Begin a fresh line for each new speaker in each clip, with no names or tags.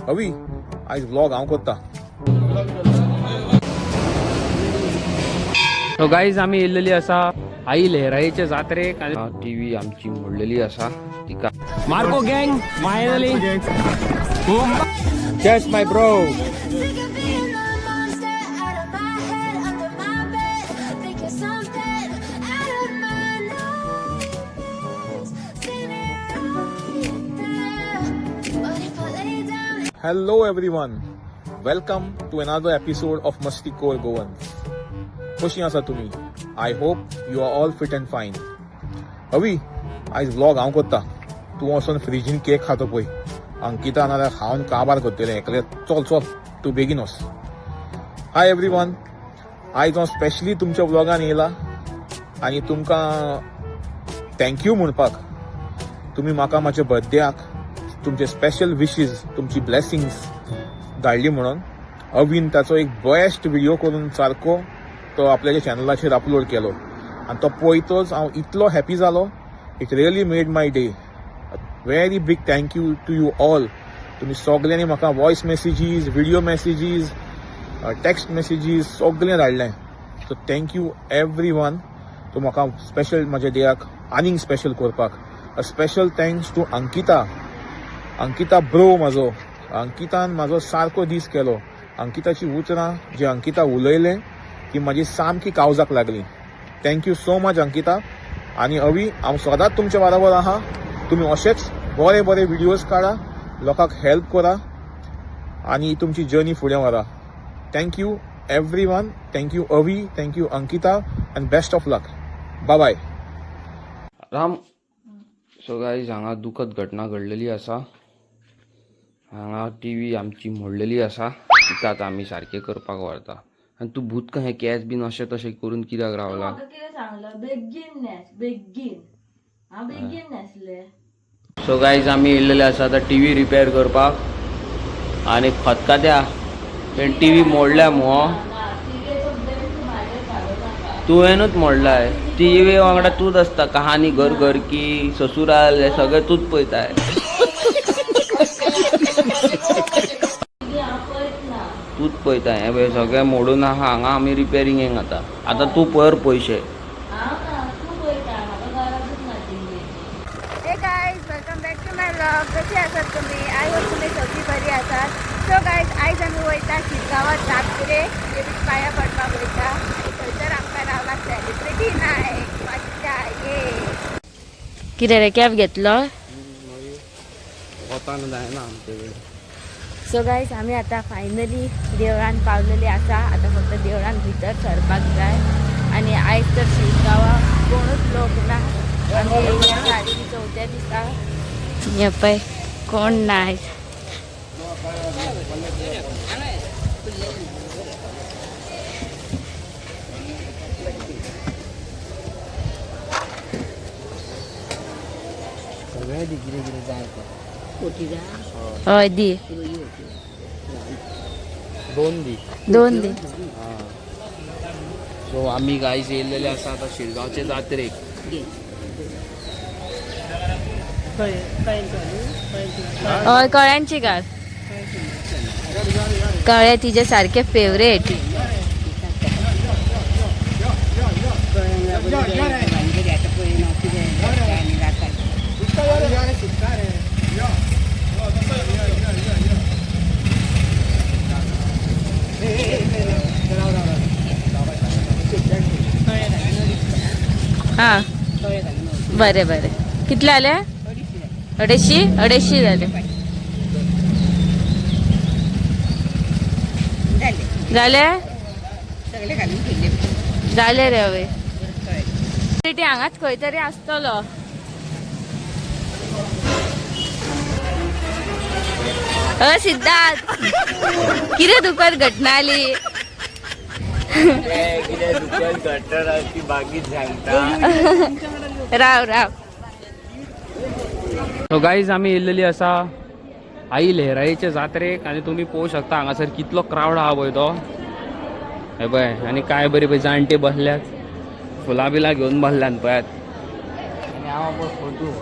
अवी आयज व्लॉग हांव करता.
सो गाईज, आमी येयल्लेली आसा आई लहराईचे जात्रेक आनी टीव्ही आमची मोडलेली आसा तिका. Marco gang finally.
Cheers, my bro.
Sick of being the monster out of my head, under my bed, thinking something out of my nightmares. Seen it right there. But if I lay down
Hello everyone, welcome to another episode of Masti Kor Goans. कशी आसा तुमी? I hope you are all fit and fine. अवी, आयज vlog हांव करता. तूं वचोन फ्रिजीन cake खातो पळय. अंकिता नाल्यार खावन काबार करतलें एकलें. चल चल, तूं बेगीन वच. हाय एवरी वन, आयज हांव स्पेशली तुमच्या व्लॉगान येयला आनी तुमकां thank you म्हणपाक. तुमी म्हाका म्हाज्या बर्थडेयाक तुमचे स्पेशल विशीज, तुमची ब्लेसिंग्स धाडली म्हणून. अवीन ताचो एक बेस्ट व्हिडिओ करून सारको तो आपल्याच्या चॅनलाचेर अपलोड केलो आनी तो पळयतच हांव इतलो हॅपी जालो. It really made my day. Very big thank you to you all. तुमी सगल्यांनी म्हाका voice messages, video messages, text messages सगळें धाडलें. So thank you every one. तूं म्हाका स्पेशल म्हाज्या डेयाक आनीक स्पेशल करपाक. A special thanks to Ankita. Ankita bro म्हाजो. अंकितान म्हाजो सारको दीस केलो. अंकिताची उतरां जी अंकिता उलयलें ती म्हाजी सामकी काळजाक लागली. Thank you so much, Ankita. आनी अवी, हांव सदांच तुमच्या बरोबर आहा. तुमी अशेच बरे बरे व्हिडियोज काडा, लोकांक हेल्प करा आनी तुमची जर्नी फुडें व्हरा. Thank you everyone. Thank you Avi, thank you Ankita, and best of luck. Bye bye.
Ram. So guys, हांगा दुखद घटना घडलेली आसा. हांगा टीव्ही आमची मोडलेली आसा. तिका आतां आमी सारकें करपाक व्हरता. आनी तूं भूत कहें केस बीन अशें तशें करून कित्याक रावला?
म्हाका कितें सांगलं, बेगीन न्हेस बेगीन. हांव बेगीन न्हेसलें.
सो गायज, आमी येयल्लेले आसा आतां टीव्ही रिपेर करपाक आनी खतखत्या टीव्ही मोडल्या मुगो.
ना, टिव्हीचो ब्लेम तूं म्हाजेर घालूं नाका.
तुवेंनूच मोडलाय. टीव्ही वांगडा तूंच आसता. कहानी घर घर की, ससुराल, हे सगळें तूंच पळयताय.
टिव्ही हांव पळयत ना.
तूंच पळयता. हें पळय, सगळें मोडून आहा हांगा. आमी रिपेरिंगेक आतां. आतां तूं पयर पयशे.
हांव ना, तूं पळयता. म्हाका गरजूच ना टिव्हीची.
Hey guys, welcome back to my vlog. कशी आसात तुम्ही? I hope तुम्ही सगळी बरी आसात. सो गायज, आयज आमी वयता शिरगांवात जात्रेक. देवीक पाया पडपाक वयता. थंयसर आमकां रावला सेलिब्रिटी नायक. मज्जा ये.
कितें रे, कॅब घेतलो?
वतान जायना आमचे कडेन.
सो गायज, आमी आतां फायनली देवळान पावलेली आसा. आतां फक्त देवळान भितर सरपाक जाय. आनी आयज तर शिरगांवाक कोणूच लोक ना. आमी येयल्या सारकी चवथ्या दिसा. हे पळय, कोण ना आयज. हय, दी.
दोन दी.
दोन दी.
सो आमी गायज येयल्लेले आसा आतां शिरगांवचे जात्रेक.
हय, कळ्यांची घाल. कळे तिजे सारखे फेवरेट. हा, बरें बरें. कितले जाले? अडेचशी. अडेचशी जाले. जाले जाले रे. हय, ती हांगाच खंय तरी आसतलो. अ सिद्धार्थ, कितें दुखद घटना आली?
कितें दुखद घटना ती बागीत सांगता.
राव राव.
सो गायज, आमी येयल्लेली आसा आई लहराईचे जात्रेक आनी तुमी पळोवंक शकता हांगासर कितलो क्रावड आहा पळय तो. हे पळय, आनी काय बरी पळय जाणटे बसल्यात, फुलां बिलां घेवन बसल्यात पळयात.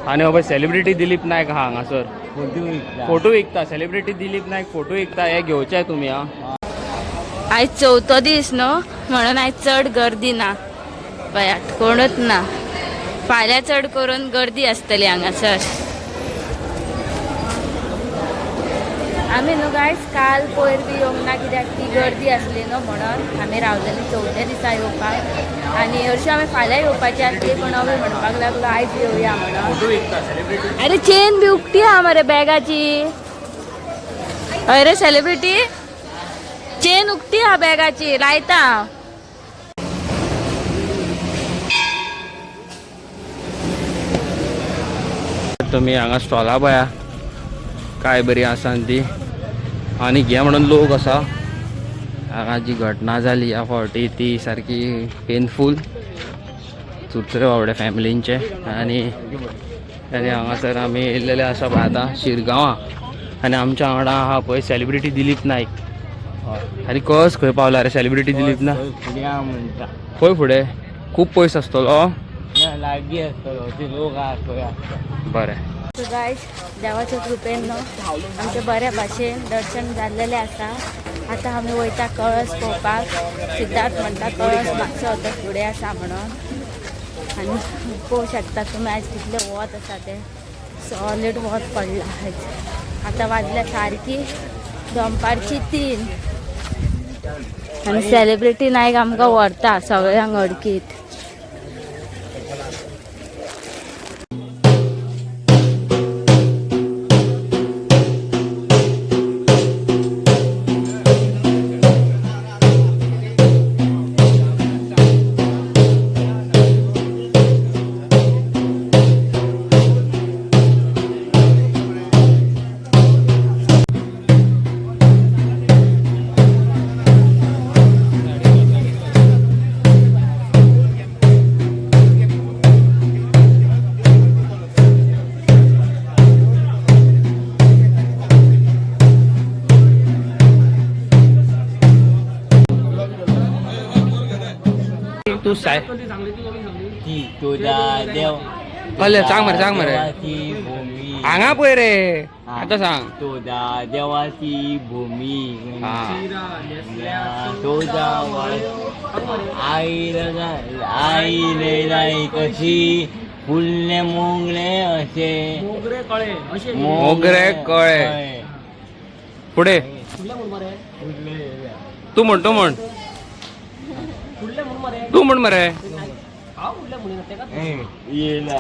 आनी हो पळय, सेलिब्रिटी दिलीप नायक आहा हांगासर. फोटो विकता सेलिब्रिटी दिलीप नायक फोटो विकता हे घेवचे तुमी हा.
आयज चवथो दीस न्हू म्हणून आयज चड गर्दी ना, पळयात कोणूच ना. फाल्यां चड करून गर्दी आसतली हांगासर. आमी न्हू गायज काल पयर बी येवंक ना, कित्याक ती गर्दी आसली न्हू म्हणून आमी रावलेली चवथ्या दिसा येवपाक. आनी हरशीं आमी फाल्यां येवपाची आसली, पण आमी म्हणपाक लागलो आयज येवया म्हणून.
फोटो विकता सेलिब्रिटी.
अरे चेन बी उकती आहा मरे बॅगाची. अरे सेलिब्रिटी चेन उकती आहा बॅगाची, लायता हांव.
तुमी हांगा स्टॉला पळया काय बरी आसा ती. आनी घे म्हणून लोक आसा. हांगा जी घटना जाली ह्या फावटी ती सारकी पेनफूल, चुरचुरे बाबडे फॅमिलींचे. आनी आनी हांगासर आमी येयल्लेले आसा पळय आतां शिरगांवां. आनी आमच्या वांगडा आहा पळय सेलिब्रिटी दिलीप नायक. आनी कस खंय पावला रे सेलिब्रिटी दिलीप ना?
म्हणटा.
खंय फुडें खूब पयस आसतलो.
लागीं आसतलो ते लोक आहा खंय आसता.
बरें.
सो गायज देवाच्या कृपेन न्हू आमचें बऱ्या भाशेन दर्शन जाल्लेलें आसा. आतां आमी वयता कळस पळोवपाक. सिद्धार्थ म्हणटा कळस मातसो आतां फुडें आसा म्हणून. आनी पळोवंक शकता तुमी आयज कितलें वत आसा तें, सॉलीड वत पडलां आयज. आतां वाजल्या सारकी दनपारची 3 आनी सेलिब्रिटी नायक आमकां व्हरता सगळ्यांक अडकीत.
तू साय
ती तुझा देव.
कल्ले, सांग मरे, सांग मरे.
देवाची भूमी.
हांगा पळय रे, आतां सांग.
तुझा देवाची भूमी.
हा.
तुझा आई आई लाई कशी फुलले मोगरे असे.
मोगरे कळे. फुडें तूं म्हण, तूं म्हण, तूं म्हण मरे.
येला.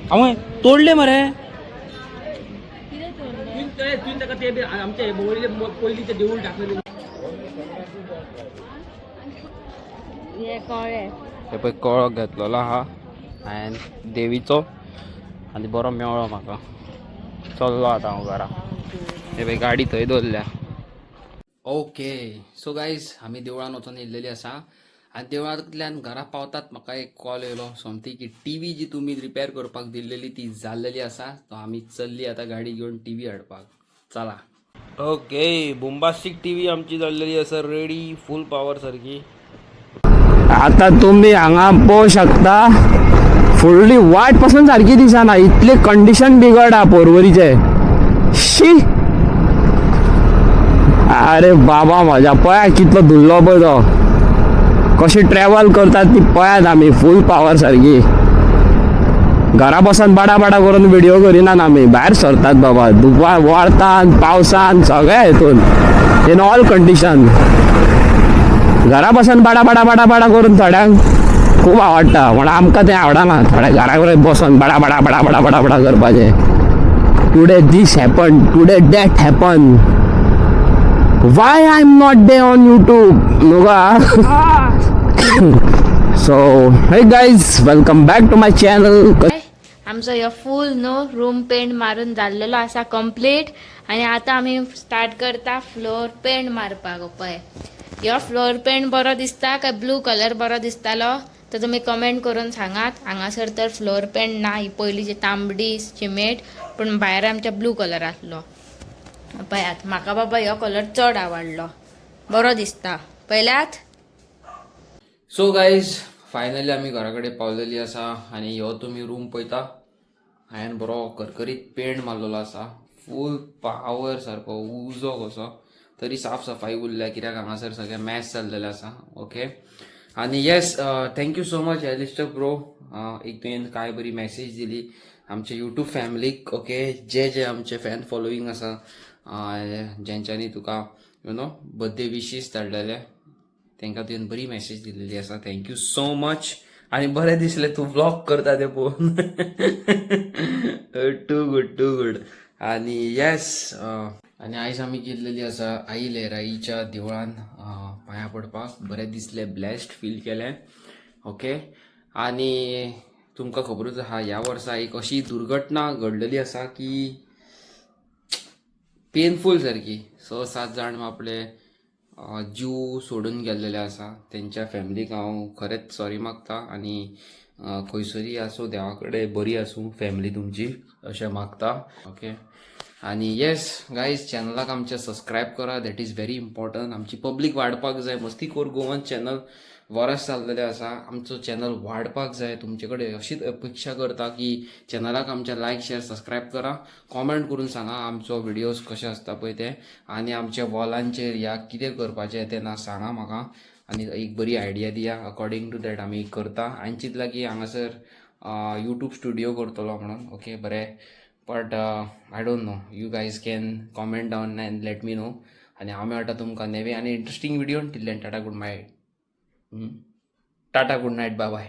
हांवें तोडले मरे.
हे कळ्ळें.
हे पळय कळो घेतलेलो आहा हांवें देवीचो आनी बरो मेवळो म्हाका. चल्लो आतां हांव घरा. हे पळय गाडी थंय दवरल्या. ओके सो गायज आमी देवळान वचोन येयल्लेली आसा आनी देवळांतल्यान घरा पावतात म्हाका एक कॉल येयलो सोमती की टी व्ही जी तुमी रिपेर करपाक दिल्लेली ती जाल्लेली आसा. तो आमी चल्ली आतां गाडी घेवन टी व्ही हाडपाक. चला. ओके बोम्बास्टीक टी व्ही आमची जाल्लेली आसा रेडी, फूल पावर सारकी.
आता तुम्ही हांगा पळोवंक शकता फुडली वाट पासून सारकी दिसना, इतली कंडिशन बिगड हा पोरवरीचे. शी अरे बाबा म्हज्या, पळया कितलो धुल्लो पळय तो, कशी ट्रॅव्हल करतात ती पळयात. आमी फूल पावर सारकी घरा बसून बाडा बाडा करून व्हिडिओ करिनात, आमी भायर सरतात बाबा दुपार वळतान पावसान सगळ्या हितून इन ऑल कंडिशन. घरा बसून बाडा बाडा बाडा बाडा करून थोड्यांक खूब आवडटा, पण आमकां तें आवडना. थोड्या घरा कडेन बसून बाडा बाडा बाडा बाडा बाडा बाडा करपाचें. Today this happen, today that happen, why I am not there on YouTube न्हू गा. So hey guys, welcome back to my channel.
आमचो ह्यो फूल न्हू रूम पेंट मारून जाल्लेलो आसा कंप्लीट. आनी आतां आमी स्टार्ट करता फ्लोर पेंट मारपाक. पळय ह्यो फ्लोर पेंट बरो दिसता काय ब्लू कलर बरो दिसतालो तर तुमी कमेंट करून सांगात. हांगासर तर फ्लोर पेंट ना, ही पयलींची तांबडी सिमेंट, पूण भायर आमच्या ब्लू कलर आसलो. पळयात म्हाका बाबा ह्यो कलर चड आवडलो, बरो दिसता पळयल्यात.
सो गायज फायनली आमी घरा कडेन पावलेली आसा आनी ह्यो तुमी रूम पळयता. हांवें बरो करकरीत पेंट मारलेलो आसा, फूल पावर सारको उजो कसो. तरी साफ सफाई उरल्या कित्याक हांगासर सगळें मॅस जाल्लेलें आसा. ओके, आनी yes, thank you so much Alistair bro. एक तुवें काय बरी मॅसेज दिली आमच्या युट्यूब फॅमिलीक. ओके, जे जे आमचे फॅन फॉलोईंग आसा, जेंच्यांनी तुका बर्थडे विशीस धाडलेले, तांकां तुवें बरी मॅसेज दिलेली आसा. Thank you so much. आनी बरें दिसलें तूं व्लॉग करता तें पळोवन. Too good, too good. आनी येस, आनी आयज आमी गेल्लेली आसा आई लेराईच्या देवळान पांयां पडपाक. बरें दिसलें, ब्लेस्ड फील केलें. ओके, आनी तुमकां खबरूच आहा, ह्या वर्सा एक अशी दुर्घटना घडलेली आसा की पेनफूल सारकी. स सात जाण आपले जीव सोडून गेल्लेले आसा. तेंच्या फॅमिलीक हांव खरेंच सॉरी मागता आनी खंयसरूय आसूं, देवा कडेन बरी आसूं फॅमिली तुमची अशें मागता. ओके, आनी येस गायज, चॅनलाक आमच्या सबस्क्रायब करा. That is very important. आमची पब्लीक वाडपाक जाय. मस्ती कोर गोवन चॅनल वरस जाल्लेलें आसा. आमचो चॅनल वाडपाक जाय. तुमचे कडेन अशीच अपेक्षा करता की चॅनलाक आमच्या लायक, शेअर, सबस्क्रायब करा. कॉमेंट करून सांगा आमचो व्हिडियोज कशे आसता पळय ते आनी आमच्या वॉलांचेर या कितें करपाचें तें ना सांगा म्हाका आनी एक बरी आयडिया दिया. अकॉर्डिंग टू that आमी करता. हांवें चिंतलां की हांगासर युट्यूब स्टुडियो करतलो म्हणून. ओके, बरें, but I don't know, you guys can comment down and let me know. आनी हांव मेळटा तुमकां नवे आनी interesting video. Till then, tata, good night, tata, good night, bye bye.